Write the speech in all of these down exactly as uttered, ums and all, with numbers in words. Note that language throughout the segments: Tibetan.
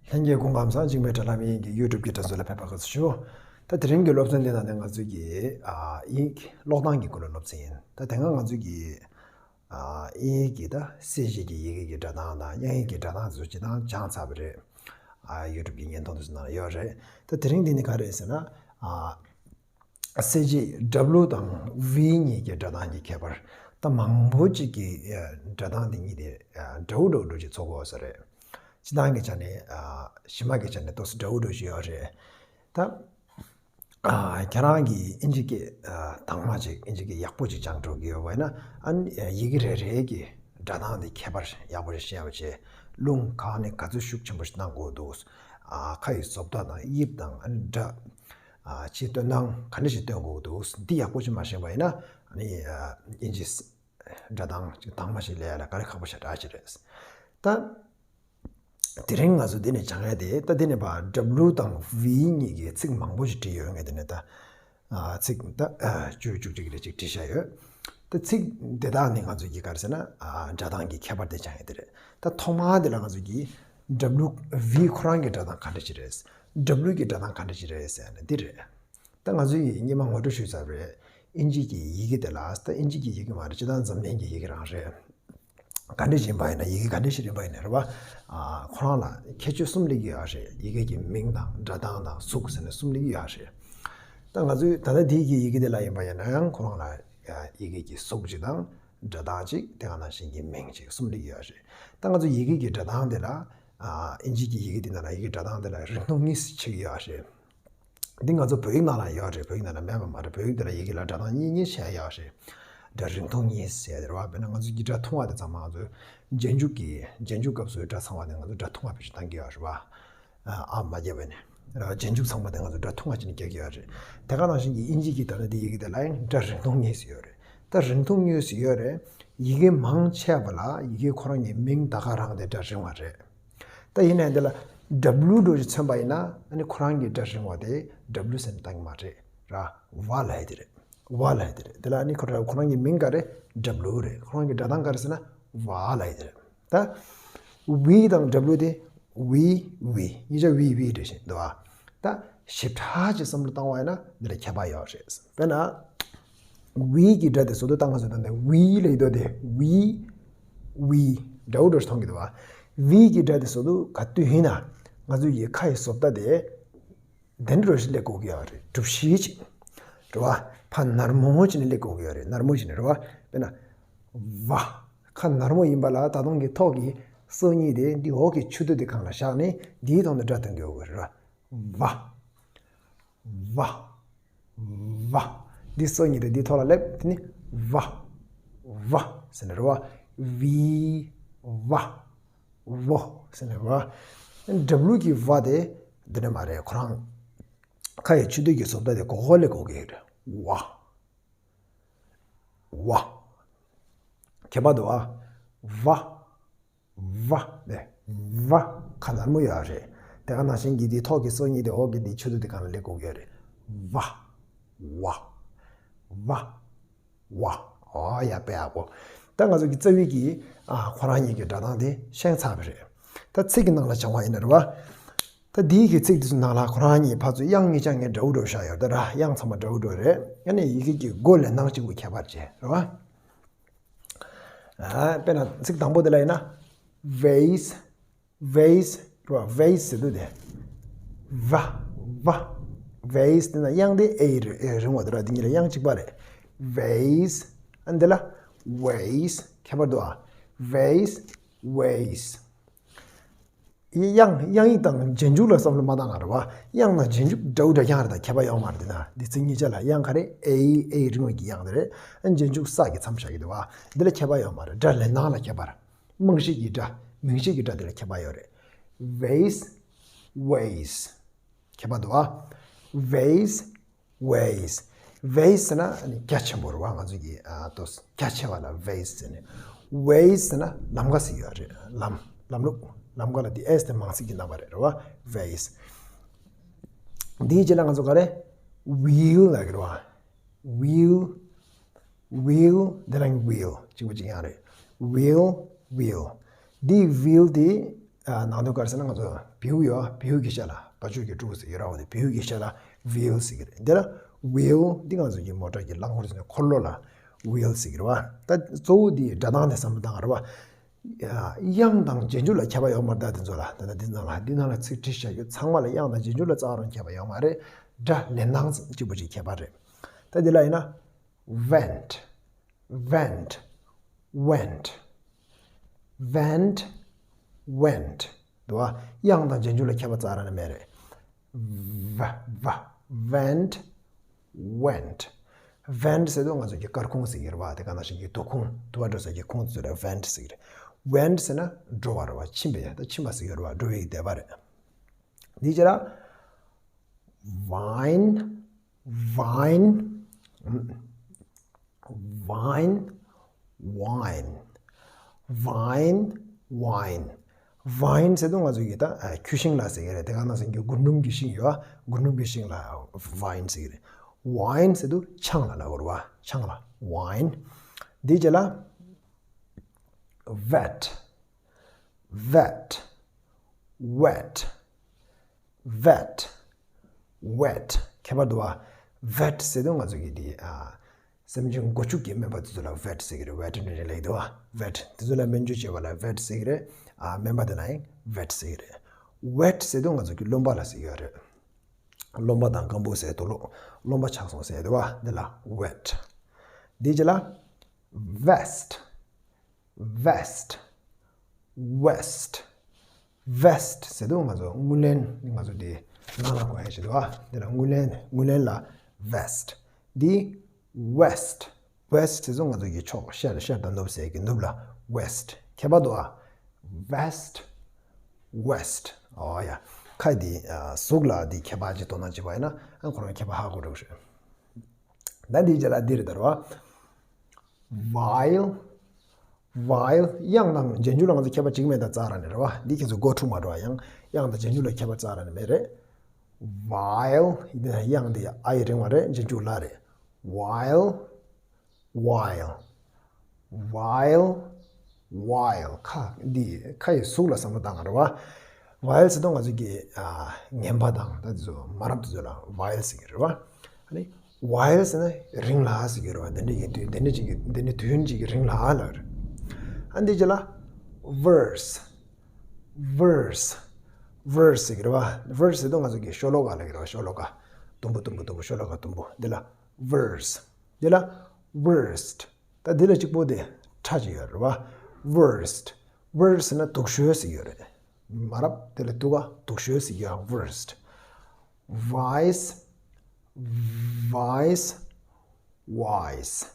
ལྷན་རྒྱས་སྐུ་ཁམས་བཟང་། འཇིགས་མེད་དྲ་ལམ་དབྱིན་གྱི་YouTube་གི་དྲ་ཚོགས་ལ་ཕེབས་པ་དགའ་བསུ་ཞུ། ད་དེ་རིང་གི་སློབ་ཚན་འདི་ནང་ནས་ང་ཚོས་ཀྱི་ཨ་དབྱིན་ཀློག་སྟངས་ཀྱི་སྐོར་ལ་སློབ་ཚན་ཡིན། ད་དེ་སྔ་ང་ཚོས་ཀྱི་ཨ་དབྱིན་ཡིག་གི་ད་གསལ་བྱེད་ཀྱི་ཡི་གེ་གི་སྒྲ་གདངས་དང་དབྱངས་ཡིག་གི་སྒྲ་གདངས་ཚོ་སྤྱིར་བཏང་སྦྱངས་ཚར་བ་རེད། ཨ་YouTube་གི་བརྙན་ཐུང་དེ་ཚོ་ནང་ཡོད་རེད། ད་དེ་རིང་འདི་ནི་ག་རེ་ཟེར་ན། ཨ་གསལ་བྱེད་W་དང་V་གཉིས་ཀྱི་སྒྲ་གདངས་ཀྱི་ཁྱད་པར། ད་མང་པོ་ཅིག་གིས་ཨ་སྒྲ་གདངས་འདི་གཉིས་དེ་ཨ་འདྲ་བོ་འདྲ་བོ་འདྲ་བོ་ཅིག་ཚོར་གྱི་ཡོད་ས་རེད། སྤྱིར་བཏང་གི་ཆ་ནས་ཨ་གཞི་མ་གི་ཆ་ནས་ཏོག་ཙམ་འདྲ་བོ་འདྲ་བོ་ཞིག་ཡོད་རེད། ད་ཨ་ཁྱེད་རང་གིས་དབྱིན་ཇི་སྐད་ཨ་དྭངས་མ་ཅིག་དབྱིན་ཇི་སྐད་ཡག་པོ་ཅིག་སྦྱང་འགྲོ་གི་ཡོད་པ་ཡིན་ན། ཨ་ནི་ཡི་གེ་རེ་རེ་གི་སྒྲ་གདངས་དེ་ཁྱད་པར་ཡག་པོ་ཞིག་ཤེས་པ་བྱས། རླུང་གང་ནས་ག་ཚོད་ཤུགས་ཆེན་པོ་ཞིག་གནང་དགོས་འདུག་ཨ་ཁ་ཡི་བཟོ་ལྟ་དང་དབྱིབས་དང་། ཨ་ནི་སྒྲ་ཨ་ཕྱིའི་སྟོན་སྟངས་ག་འདྲ་ཞིག་སྟོན་དགོས་འདུག་འདི་ཡག་པོ་ཞིག་མ་ཤེས་པ་ཡིན་ན། ཨ་ནི་ཨ་དབྱིན་ཇི་སྒྲ་གདངས་ཅིག་དྭངས་མ་ཞིག་ལེན་ཡ་ལ་དཀའ་ལས་ཁག་པོ་ཞེ་དྲག་ཅིག་རེད། ད་དེ་རིང་ང་ཚོ་འདི་ནས་སྦྱང་ཡ་དེ། ད་འདི་ནས་ཕར་W་དང་V་གཉིས་ཀྱི་ཚིག་མང་པོ་ཞིག་བྲིས་ཡོད། ངས་འདི་ནས་ད་ཨ་ཚིག་ད་ཨ་བཅུ་བཅུ་གཅིག་རེ་ཅིག་བྲིས་བཞག་ཡོད། ད་ཚིག་འདི་དག་ནི་ང་ཚོ་གི་ག་རེ་ཟེར་ན། ཨ་སྒྲ་གདངས་ཀྱི་ཁྱད་པར་དེ་སྦྱང་ཡ་དེ་རེད། ད་ཐོག་མར་འདི་ལ་ང་ཚོ་གི་W V་ཁོ་རང་གི་སྒྲ་གདངས་ག་འདྲ་ཞིག་རེད། W་གི་སྒྲ་གདངས་ག་འདྲ་ཞིག་རེད་ཟེར་ན་འདི་རེད། ད་ང་ཚོས་སྔོན་མ་ངོ་སྤྲོད་ཞུས་ཚར་བ་རེད། དབྱིན་ཇི་གི་ཡི་གེ་དེ་ལ། ད་དབྱིན་ཇི་གི་ཡི་གེ་མ་རེད། སྤྱིར་བཏང་འཛམ་གླིང་གི་ཡི་གེ་རང་རེད། ག་འདྲ་ཞིག་ཡིན་པ་ཡིན་ན། ཡི་གེ་ག་འདྲ་ཞིག་ཡིན་པ་ཡིན་ན་རེད་བ། ཨ་ཁོ་རང་ལ་ཁྱད་ཆོས་གསུམ་སླེབས་ཀྱི་ཡོད་རེད། ཡི་གེ་གི་མིང་དང་སྒྲ་གདངས་དང་གཟུགས་ཟེར་ནས་གསུམ་སླེབས་ཀྱི་ཡོད་རེད། ད་ང་ཚོས་ད་ལྟ་འདི་གི་ཡི་གེ་དེ་ལ་ཡིན་པ་ཡིན་ན་ཡང་ཁོ་རང་ལ་ཡི་གེ་གི་གཟུགས་གཅིག་དང་སྒྲ་གདངས་གཅིག་དེ་ག་ནང་བཞིན་གྱི་མིང་གཅིག་གསུམ་སླེབས་ཀྱི་ཡོད་རེད། ད་ང་ཚོ་ཡི་གེ་གི་སྒྲ་གདངས་དེ་ལ། ཨ་དབྱིན་ཇི་གི་ཡི་གེ་དེ་ནང་ལ་ཡི་གེ་སྒྲ་གདངས་དེ་ལ་རིང་ཐུང་གཉིས་ཕྱེ་གི་ཡོད་རེད། འདི་ང་ཚོ་བོད་ཡིག་ནང་ལ་ཡོད་རེད། བོད་ཡིག་ནང་ལ་མེད་པ་མ་རེད། བོད་ཡིག་འདི་ལ་ཡི་གེ་ལ་སྒྲ་གདངས་གཉིས་གཉིས་ཕྱེ་ཡོད་རེད། སྒྲ་རིང་ཐུང་གཉིས་ཟེར་ཡ་དེ་རེད་བ། དཔེར་ན་ང་ཚོ་གི་སྒྲ་ཐུང་བ་དེ་ཚང་མ་ང་ཚོ་རྗེས་འཇུག་གི་རྗེས་འཇུག་སྐབས་སུ་སྒྲ་ཚང་བ་དེ་ང་ཚོ་སྒྲ་ཐུང་བ་བེད་སྤྱོད་བཏང་གི་ཡོད་རེད་བ། ཨ་མ་བརྒྱབ་པ་ནས་རེད་བ། རྗེས་འཇུག་ཚང་མ་དེ་ང་ཚོ་སྒྲ་ཐུང་བ་བྱས་ནས་རྒྱག་གི་ཡོད་རེད། དེ་ག་ནང་བཞིན་གྱི་དབྱིན་ཇི་གི་ད་ལྟ་འདི་ཡི་གེ་དེ་ལ་ཡང་སྒྲ་རིང་ཐུང་གཉིས་ཟེར་ཡོད་རེད། ད་རིང་ཐུང་གཉིས་ཟེར་ཡོད་རེད། ཡི་གེ་མང་ཆེ་བ་ལ་ཡི་གེ་ཁོ་རང་གི་མིང་ད་ག་རང་དེ་སྒྲ་རིང་བ་རེད། ད་ཡིན་ནའི་འདི་ལ་W་འདྲ་ཞིག་མཚོན་པ་ཡིན་ན། ཨ་ནི་ཁོ་རང་གི་སྒྲ་རིང་བ་དེ་W་ཟེར་ནས་བཏང་གི་མ་རེད་ར། བ་ལབ་ཡ་དེ་རེད། བ་ལབ་ཡ་དེ་རེད། དེ་ལ་ཨ་ནི་ཁོ་ར་ཁོ་རང་གི་མིང་ག་རེ། W་རེད། ཁོ་རང་གི་སྒྲ་གདངས་ག་རེ་ཟེར་ན་བ་ལབ་ཡ་དེ་རེད། ད་V་དང་W་དེ་V V་གཉིས་ཆ་V V་འདྲ་ཞིག་འདུག་ཨ། ད་ཞིབ་ཕྲ་ཅིག་བསམ་བློ་བཏང་བ་ཡིན་ན་འདི་ལ་ཁྱད་པར་ཡོད་རེད། དཔེར་ན། V་གི་སྒྲ་དེ་བཟོ་ལྟ་སྟངས་ཀ་བཟོ་ལྟ་དེ་V་ལབ་ཡོད་དེ། V V་འདྲ་བོ་འདྲ་ཞིག་མཐོང་གི་འདུག་བ། V་གི་སྒྲ་དེ་བཟོ་ལྟ་ག་དུས་ཡིན་ན་ང་ཚོ་ཡི་ཁ་ཡི་བཟོ་ལྟ་དེ་དེ་འདྲ་ཞིག་སླེབས་དགོས་ཀྱི་ཡོད་རེད། གྲུ་བཞི་ཅིག་རེད་བ། ཕར་ནར་མོ་བྱས་ནས་སླེབས་དགོས་ཀྱི་ཡོད་རེད། ནར་མོ་བྱས་ནས་རེད་བ། དཔེར་ན། བ། ཁ་ནར་མོ་ཡིན་པ་ལ་ད་དུང་གི་ཐོག་གི་སོ་གཉིས་དེ་འདི་འོག་གི་མཆུ་ཏོ་དེ་སྒང་ལ་བཞག་ནས་འདིའི་ཐོག་ནས་སྒྲ་ཐོན་གྱི་ཡོད་རེད་བ། བ། བ། འདི་སོ་གཉིས་དེ་འདི་ཐོག་ལ་སླེབས། དེ་ནི་བ། བ་ཟེར་ནས་རེད་བ། བི། བ། བོ་ཟེར་ནས་རེད་བ། W་གི་བ་དེ་འདི་འདྲ་མ་རེད། ཁོ་རང་ཁ་ཡི་མཆུ་ཏོ་གི་བཟོ་ལྟ་དེ་གོ་གོ་ལས་གོ་གི་རེད། བ། བ། ཁྱད་པར་འདུག་བ། བ། བ། ནས་བ། ཁ་ནར་མོ་ཡོད་རེད། དེ་ག་ནང་བཞིན་གྱི་འདི་ཐོག་གི་སོ་གཉིས་དེ་འོག་གི་འདི་མཆུ་ཏོ་དེ་སྒང་ལ་སླེབས་དགོས་ཀྱི་ཡོད་རེད། བ། བ། བ། བ། ཨོ་ཡ་དཔེ་ཡག་པོ། ད་ང་ཚོ་གི་རྩ་བའི་གི་ཨ་ཁོ་རང་གཉིས་ཀྱི་སྒྲ་གདངས་དེ་ཤེས་ཚར་བ་རེད། ད་ཚིག་གི་ནང་ལ་སྦྱང་བ་ཡིན་ན་རེད་བ། ད་འདིའི་གི་ཚིག་དེ་ཚོ་ནང་ལ་ཁོ་རང་གཉིས་ཕར་ཚུར་དབྱངས་གཉིས་ཆ་ངས་འདྲ་བོ་འདྲ་བོ་བཞག་ཡོད་རེད་ད་ར། དབྱངས་ཚང་མ་འདྲ་བོ་འདྲ་བོ་རེད། ཨ་ནི་ཡི་གེ་གི་མགོ་ལེན་སྟངས་གཅིག་པུ་ཁྱད་པར་བྱས་རེད་བ། ཨ་དཔེར་ན་ཚིག་དང་པོ་དེ་ལ་ཡིན་ན། vase། vase་རེད་བ། vase་ཟེར་དུས་དེ། བ། བ། vase་དེ་ན་དབྱངས་དེ་ཨེ་རེད། ཨེ་རིང་བ་དེ་ར། དེ་གཉིས་ལ་དབྱངས་གཅིག་པ་རེད། vase། ཨ་འདི་ལ་vase། ཁྱད་པར་འདུག་ཨ། vase། vase། དབྱངས། དབྱངས་ཡིག་དང་རྗེས་འཇུག་ལ་བསམ་བློ་མ་བཏང་ང་རེད་བ། དབྱངས་དང་རྗེས་འཇུག་འདྲ་བོ་འདྲ་རྐྱང་རེད། ད་ཁྱད་པར་ཡོད་མ་རེད། དེ་ན་འདི་ཚིག་གཉིས་ཆ་ལ་དབྱངས་ག་རེ། ཨེ། ཨེ་རིང་བའི་གི་དབྱངས་དེ་རེད། ཨ་རྗེས་འཇུག་ས་གི་མཚམས་བཞག་གི་འདུག་བ། འདི་ལ་ཁྱད་པར་ཡོད་མ་རེད། སྒྲ་ལེན་སྟངས་ལ་ཁྱད་པར། རྨང་གཞི་གི་སྒྲ། མིང་གཞི་གི་སྒྲ་དེ་ལ་ཁྱད་པར་ཡོད་རེད། vase། vase། ཁྱད་པར་འདུག་བ། vase། vase། vase་ཟེར་ན་ནི་རྒྱ་ཆེན་པོ་རེད་བ། ང་ཚོ་གི་ཨ་ཏོ་རྒྱ་ཆེ་བ་ལ་vase་ཟེར་ནས། vase་ཟེར་ན་ལམ་ཀ་ཟེར་ཡོད་རེད། ལམ། ལམ་ལུགས། ལམ་ཀ་ལ་དེ་S་དེ་མང་ཚིག་གི་རྣམ་པ་རེད་རེད་བ། vase། འདིའི་རྗེས་ལ་ང་ཚོ་ག་རེ། wheel་ལ་གི་རེད་བ། wheel། wheel། འདི་ལ་wheel་གཅིག་པ་གཅིག་རྐྱང་རེད། wheel། wheel། འདི་wheel་དེ་ ནང་དོན་ག་རེ་ཟེར་ན། ང་ཚོ་བེའུ་ཡོད། བེའུ་གི་ཤ་ལ་བ་ཕྱུགས་ཀྱིས་དཀྲུགས་ཟེར་གྱི་རེད་བ། དེ་བེའུ་གི་ཤ་ལ་wheel ཟེར་གྱི་རེད། འདི་ལ་wheel འདི་ང་ཚོ་གི་མོ་ཊ་གི་རླངས་འཁོར་ཟེར་ན་འཁོར་ལོ་ལ་wheel ཟེར་གྱི་རེད་བ། ད་གཙོ་བོ་འདི་སྒྲ་གདངས་དེ་བསམ་བློ་བཏང་བ་རེད་བ། དབྱངས་དང་རྗེས་འཇུག་ལ་ཁྱད་པར་ཡོད་མ་རེད། ད་དེ་ཚོ་ལ་ད་ལྟ་འདི་ནང་ལ་འདི་ནང་ལ་ཚིག་བྲིས་བཞག་རྒྱུ་ཚང་མ་ལ་དབྱངས་དང་རྗེས་འཇུག་ལ་རྩ་བ་རང་ཁྱད་པར་ཡོད་མ་རེད། སྒྲ་ལེན་སྟངས་གཅིག་པ་གཅིག་ཁྱད་པར་རེད། ད་འདི་ལ་ཡིན་ན། went, went, went, went འདུག་བ། དབྱངས་དང་རྗེས་འཇུག་ལ་ཁྱད་པར་རྩ་བ་རང་ནས་མེད་རེད། ཝ་ཝ། went, went. went ཟེར་དུས་ང་ཚོ་གི་སྐར་ཁུང་ཟེར་གྱི་རེད་བ། དེ་ག་ནང་བཞིན་གྱི་དུར་ཁུང་། དུར་བ་འགྲོ་ས་གི་ཁུང་དེ་ཚོ་ལ་went ཟེར་གྱི་རེད། went ཟེར་ན་འགྲོ་བ་རེད་བ། ཕྱིན་པ་ཡ། ད་ཕྱིན་པ་ཟེར་གྱི་རེད་བ། འགྲོ་བའི་བསྡད་པ་རེད། འདི་རྗེས་ལ། vine, vine, vine, vine, vine, vine. vine ཟེར་དུས་ང་ཚོ་གི་ད་ཨ་ཁྱུ་ཤིང་ལ་ཟེར་གྱི་རེད། དེ་ག་ནང་བཞིན་གྱི་རྒུན་འབྲུམ་གྱི་ཤིང་ཡོད་ཨ། རྒུན་འབྲུམ་གྱི་ཤིང་ལ་vine ཟེར་གྱི་རེད། wine ཟེར་དུས་ཆང་ལ་ལབ་དགོས་རེད་བ། ཆང་ལ་wine། འདི་རྗེས་ལ། wet, wet, wet, wet, wet. ཁྱད་པར་འདུག་བ། wet ཟེར་དུས་ང་ཚོ་གི་འདི་ཨ་སེམས་ཅན་མགོ་ཕྱུགས་ཀྱི་སྨན་པ་དེ་ཚོ་ལ་wet ཟེར་གྱི་རེད། veterinary ལབ་ཀྱི་འདུག་བ། vet དེ་ཚོ་ལ་སྨན་བཅོས་བྱེད་པ་ལ་vet ཟེར་གྱི་རེད། ཨ་སྨན་པ་དེ་ལ་ཡང་vet ཟེར་གྱི་རེད། wet ཟེར་དུས་ང་ཚོ་གི་རློན་པ་ལ་ཟེར་གྱི་ཡོད་རེད། རློན་པ་དང་སྐམ་པོ་ཟེར་དུས་རློན་པ་ཆགས་སོང་ཟེར་འདུག་བ། འདི་ལ་wet། འདི་རྗེས་ལ་vest, vest, vest, vest ཟེར་དུས་ང་ཚོ་དངུལ་ལེན། ང་ཚོ་དེ་ནང་ལ་གོན་ཡ་ཞིག་འདུག་ཨ། དེ་ལ་དངུལ་ལེན། དངུལ་ལེན་ལ་vest། འདི་west, west ཟེར་དུས་ང་ཚོ་གི་ཕྱོགས། ཤར། ཤར་དང་ནུབ་ཟེར་གྱི་ནུབ་ལ་west། ཁྱད་པར་འདུག་ཨ། west, west. ཨོ་ཡ། ཁ་འདི་ཨ་གཟུགས་ལ་འདི་ཁྱད་པར་ཅིག་དོ་སྣང་བྱེད་པ་ཡིན་ན་ཨ་ཁོ་རང་ཁྱད་པར་ཧ་གོ་འགྲོ་གི་རེད། ད་འདིའི་རྗེས་ལ་འདི་རེད་ད་རེད་བ། vile, vile དབྱངས་དང་རྗེས་འཇུག་ལ་ང་ཚོ་ཁྱད་པར་ཅིག་མེད། ད་རྩ་བ་རང་ནས་རེད་བ། འདི་ཁྱེད་ཚོ་མགོ་འཁྲུག་མ་འགྲོ་བ། ཡང་དབྱངས་དང་རྗེས་འཇུག་ལ་ཁྱད་པར་རྩ་བ་རང་ནས་མེད་རེད། vile འདི་དབྱངས་འདི་ཨ་ཡི་རིང་བ་རེད། རྗེས་འཇུག་ལ་རེད། vile, vile, vile, vile. ཁ་འདི་ཁ་ཡི་གཟུགས་ལ་བསམ་བློ་བཏང་བ་རེད་བ། vile ཟེར་དུས་ང་ཚོ་གི་ཨ་ངན་པ་དང་ད་དེ་ཚོ་མ་རབས་དེ་ཚོ་ལ་vile ཟེར་གྱི་རེད་བ། ཨ་ནི་vile ཟེར་ན་རིང་ལ་ཟེར་གྱི་རེད་བ། དེ་འདྲ་ཡིན་དུས་དེ་འདྲ་ཅིག་གི་དེ་འདྲ་དུས་ཡུན་ཅིག་གི་རིང་ལ་ལབ་རེད། ཨ་འདི་རྗེས་ལ་verse, verse, verse ཟེར་གྱི་རེད་བ། verse ཟེར་དུས་ང་ཚོ་གི་ཤོ་ལོ་ཀ་ལབ་ཀྱི་རེད་བ། ཤོ་ལོ་ཀ། དུམ་བུ་དུམ་བུ་དུམ་བུ། ཤོ་ལོ་ཀ་དུམ་བུ། འདི་ལ་verse། འདི་ལ་worst། ད་འདི་ལ་གཅིག་པོ་དེ་ཕྲ་ཅིག་ཡོད་རེད་བ། worst། worst ཟེར་ན་སྡུག་ཤོས་ཟེར་ཡོད་རེད། མ་རབས་དེ་ལ་སྡུག་ག་སྡུག་ཤོས་ཟེར་ཡོད། worst། vice, vice, vice,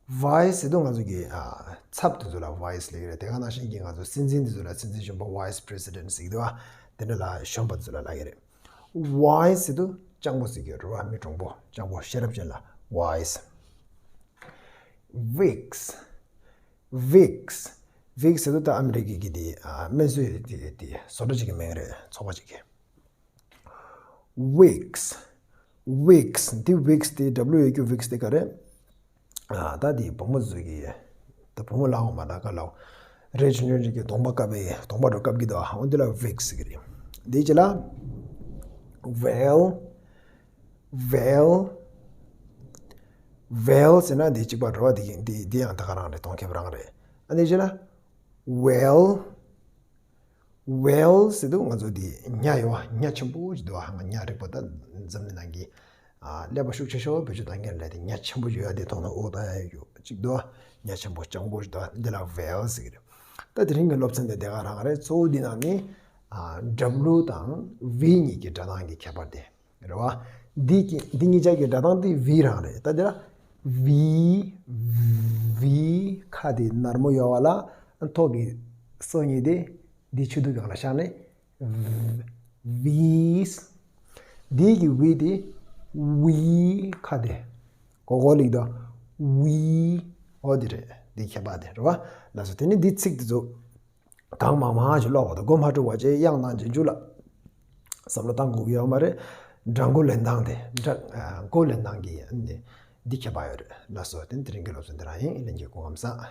vice ཟེར་དུས་ང་ཚོ་གི་ཨ་ཚབ་དེ་ཚོ་ལ་vice ལབ་ཀྱི་རེད། དེ་ག་ནང་བཞིན་གྱི་ང་ཚོ་སྲིད་འཛིན་དེ་ཚོ་ལ་སྲིད་འཛིན་གཞོན་པ་vice president ཟེར་གྱི་འདུག་བ། དེ་འདྲ་ལ་གཞོན་པ་དེ་ཚོ་ལ་ལབ་ཀྱི་རེད། vice ཟེར་དུས་སྤྱང་པོ་ཟེར་གྱི་རེད་བ། མི་གྲུང་པོ། སྤྱང་པོ་ཤེས་རབ་ཅན་ལ་vice། Vicks, Vicks, Vicks ཟེར་དུས་ད་ཨ་མི་རི་ཀའི་གི་དེ་ཨ་སྨན་བཟོའི་དེ་དེ་བཟོ་གྲྭ་ཅིག་གི་མིང་རེད། ཚོགས་པ་ཅིག་གི། Vicks, Vicks འདི། Vicks དེ་W A K Vicks དེ་ག་རེད། ཨ་ད་དེ་བུ་མོ་ཚོ་གི། ད་བུ་མོ་ལབ་འོང་མ་ད་ག་ལབ། རས་ཆུང་ཆུང་ཅིག་གིས་གདོང་པ་བཀབ་པའི། གདོང་པ་འདྲ་བཀབ་ཀྱི་འདུག་ཨ་འོ་འདི་ལ་Vicks ཟེར་གྱི་རེད། དེའི་རྗེས་ལ་well, well, well ཟེར་ན་འདི་གཅིག་པ་འགྲོ་བ། འདི་འདི་འདི་ཡང་ད་ག་རང་རེད། གདོང་ཁེབས་རང་རེད། ཨ་ནི་རྗེས་ལ་whale, whale ཟེར་དུས་ང་ཚོ་འདི་ཉ་ཡོད་བ། ཉ་ཆེན་པོ་ཅིག་འདུག་བ། ཉ་རིག་པ་ད་འཛམ་གླིང་ནང་གི་ཨ་ཀླད་པ་ཤུགས་ཆེ་ཤོས་བེད་སྤྱོད་གཏོང་མཁན་ལ་དེ་ཉ་ཆེན་པོ་ཅིག་ཡོད་བ། དེ་མཐོང་ན་དབུགས་བཏང་ཡ་ཡོད་ཅིག་འདུག་བ། ཉ་ཆེན་པོ་སྤྱང་པོ་ཅིག་འདུག་བ། འདི་ལ་whale ཟེར་གྱི་རེད། ད་དེ་རིང་གི་སློབ་ཚན་དེ་དེ་ག་རང་རེད། གཙོ་བོ་འདི་ནང་ནས་ཨ་W དང་V གཉིས་ཀྱི་སྒྲ་གདངས་ཀྱི་ཁྱད་པར་དེ། རེད་བ། འདི་གི་འདི་གཉིས་ཆ་གི་སྒྲ་གདངས་དེ་V རང་རེད། ད་འདི་ལ་V, V ཁ་དེ་ནར་མོ་ཡོད་བ་ལ། ཐོག་གི་སོ་གཉིས་དེ་འདི་ཆུ་དུག་སྒང་ལ་བཞག་ནས་Vs། འདི་གི་V དེ་V ཁ་དེ་གོ་གོ་ལིག་དང་V། འོ་འདི་རེད། འདི་ཁྱད་པར་དེ་རེད་བ། ལགས་སོ། དེ་ནས་འདི་ཚིག་དེ་ཚོ། གང་མང་མང་ཞིག་ཀློག་པ་དང་། མགོ་མ་འཁྲུག་པ་བྱས། དབྱངས་དང་རྗེས་འཇུག་ལ་བསམ་བློ་བཏང་དགོས་ཀྱི་ཡོད་མ་རེད། སྒྲ་མགོ་ལེན་སྟངས་དེ། སྒྲ་མགོ་ལེན་སྟངས་ཀྱི་འདི་ཁྱད་པར་ཡོད་རེད། ལགས་སོ། དེ་ནི་དེ་རིང་གི་སློབ་ཚན་འདི་རང་ཡིན། ལྷན་རྒྱས་སྐུ་ཁམས་བཟང་།